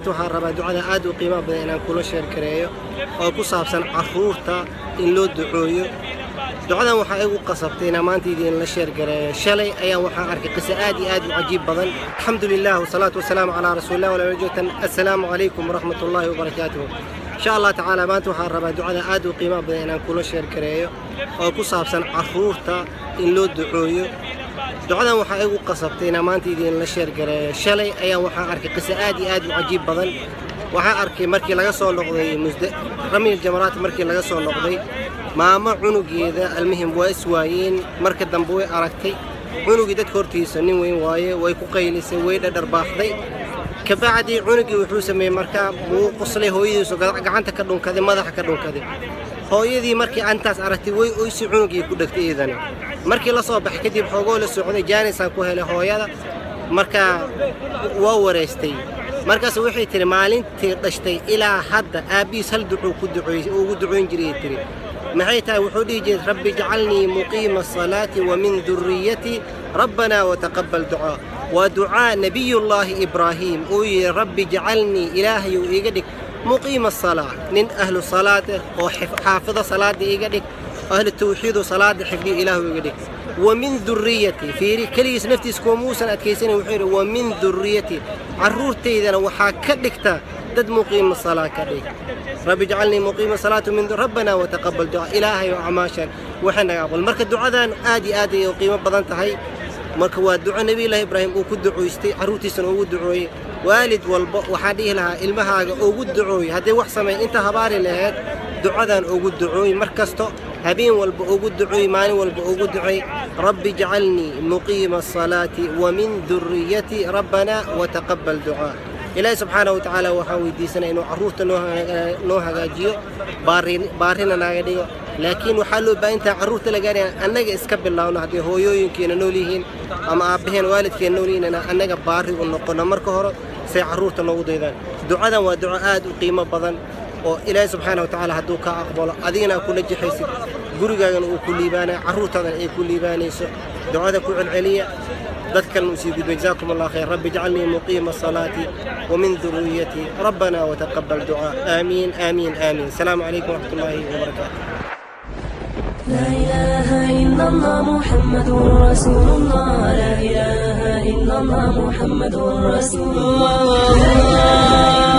Waxaan rabaa ducada aad u qiimaha badan inaan kula share gareeyo oo ku saabsan carruurta in loo ducooyo. Ducadan waxaa igu qasabtay inaan maanta idinla share gareeyo. Shalay ayaan waxaan arkay qiso aad iyo aad u cajiib badan. Alxamdulilah wasalaatu wasalaamu calaa rasuulillah walaa joogtan. Assalaamu calaykum waraxmat ullaahi wabarakaatuhu. Insha Allah tacaala maanta waxaan rabaa ducada aad u qiimaha badan inaan kula share gareeyo oo ku saabsan carruurta in loo ducooyo. Ducadan waxaa igu qasabtay inaan maanta idinla share gareeyo. Shalay ayaan waxaan arkay qiso aad iyo aad u cajiib badan. Waxaan arkay markii laga soo noqday ramil jamaraat, markii laga soo noqday, maamo cunugeeda almuhim waa iswaayeen. Marka dambe way aragtay cunugii dadka hortiisa, nin weyn waaye, way ku qaylisay, way dhadharbaaxday. Kabacdi cunugii wuxuu sameeyey, markaa wuu qoslay, hooyadiisu gacanta ka dhunkaday, madaxa ka dhunkaday. Hooyadii markii antaas aragtay way oysi, cunugii ku dhegtay iyadana. Markii la soo baxay kadib, xoogoo la socday, jaanisaan ku helay hooyada. Markaa waa wareystay. Markaas waxay tihi, maalintii dhashtay ilaa hadda aabbihiis hal ducuu ku duceey ugu ducoyn jiray. Tiri, maxay tahay? Wuxuu dhihi jiray, "Rabbi jacalnii muqiima asalaati wa min durriyatii, rabbanaa wataqabbal ducaa." Waa ducaa nabiyullaahi Ibraahiim uu yidhi, "Rabbi jacalnii," Ilaahayou iiga dhig, "muqiima asalaa," nin ahlu salaad ah oo xaafido salaada iiga dhig, ahlu tawxiidu salaada xifdiyo Ilaahu iga dhig, wa min durriyatii. Fiiri, keligiis naftiis kumuusan adkaysanin. Wuxuu yidhi, "Wa min durriyatii," carruurtaydana waxaa ka dhigta dad muqiima salaa ka dhig. "Rabbi jacalnii muqiima salaatu min rabbanaa wataqabbal ducaa." Ilaahay oo acmaashan waxay naga aqbal. Marka ducadan aad iyo aad ayay u qiimo badan tahay. Marka waa duco Nabiyullaahi Ibraahim uu ku ducoystay, carruurtiisana ugu ducooyey. Waalid walba waxaan dhihi lahaa, ilmahaaga ugu ducooy. Hadday wax sameey, inta habaari lahayd, ducadan ugu ducooy. Mar kasto, habeen walba ugu ducooy, maalin walba ugu ducooy, "Rabbi jacalnii muqiima asalaati wa min durriyatii, rabbanaa wataqabbal ducaa." Ilaahi subxaanahu wa tacaala waxaan weydiisanaya inuu carruurta noo hagaajiyo, baarina naga dhigo. Laakiin waxaa loo baahan tahay carruurta la gaaraya annaga iska bilaawno. Haddii hooyooyinkeena nool yihiin ama aabbaheen, waalidkeena nool yihiin, inaan annaga baari u noqono marka hore say carruurta noogu daydaan. Ducadan waa duco aad u qiimo badan oo Ilaahi subxaana wa tacaala hadduu kaa aqbalo, adigana ku najixaysid, gurigaagana uu ku liibaanayo, carruurtaadana ay ku liibaanayso. Ducada ku celceliya, dad kalena usii gudbay. Jazaakum Allah khayr. "Rabbi jacalnii muqiima asalaati wa min durriyatii, rabbana wataqabbal ducaa." Aamiin, aamiin, aamiin. Asalaamu calaykum waraxmat ullaahi wabarakaatu. لا إله إلا الله محمد رسول الله. لا إله إلا الله محمد رسول الله. لا إله